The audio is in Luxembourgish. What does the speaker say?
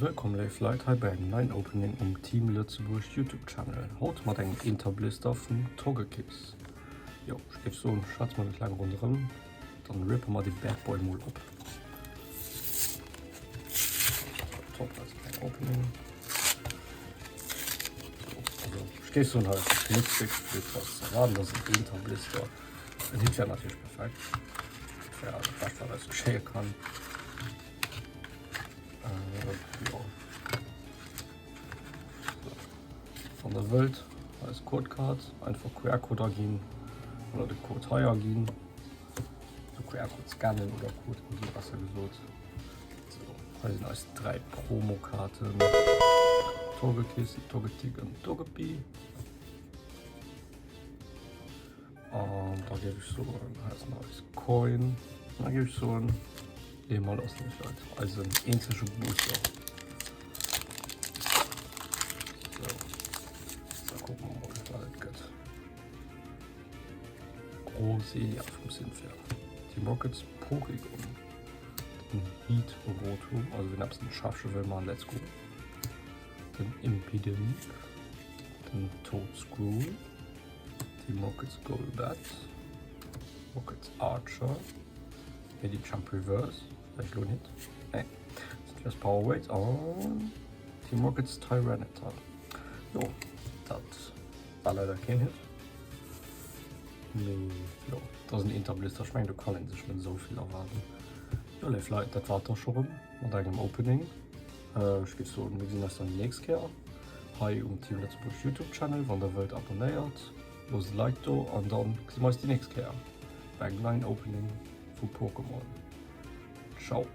Wëllkomm léif Leit hei bei engem neien Opening um Team Lëtzebuerg Youtube Channel. Haut mat engem Interblister vum Togekiss. Jo, ech géif soen, schwätze mer net laang ronderëm, dann rippe mer dee Bad Boy mol op. Top, eis kleng Opening. So, also ech géif soen, hei ass net wierklech vill krass ze erwaarden, dat ass en Interblister. En Hit wär natierlech perfekt. Dat wär dat Bescht wat eis geschéie kann. Äh, jo. So. Wann der wëllt, eis Codecard einfach QR-Code aginn oder de Code hei aginn. De QR-Code scannen oder Code aginn, besser gesot. So, hei sinn eis 3 Promokarten. Togekiss, Togetic an Togepi. An da géif ech soen, hei ass nach eis Coin. Da géif ech soen, leeë mer lass, léif Leit, eisen eenzege Booster. So, da kucke mer mol, wat et gëtt. Roselia vum Cynthia, Team Rockets Porygon, den Heat Rotom, also wien eppes den Schäffche wëll man, let's go. Den Impidimp, den Toedscruel. Team Rockets Golbat, Rockets Archer, Medicham Reverse, vläicht elo net, nee, Silas Power Weight an Team Rockets Tyranitar. Jo, dat war leider keen Hit. Mee jo, dat ass en Interblister, ech mengen do kann een sech net esou vill erwaarden. Jo léif Leit, dat war et da scho rëm mat engem Opening. Ech géif soen, mir gesinn eis dann déi nächst Kéier hei um Team Lëtzebuerg Youtube Channel. Wann der wëllt, abonnéiert, loosst e Like do an dann gesi mer eis déi nächst Kéier bei engem neien Opening vu Pokémon. Ciao!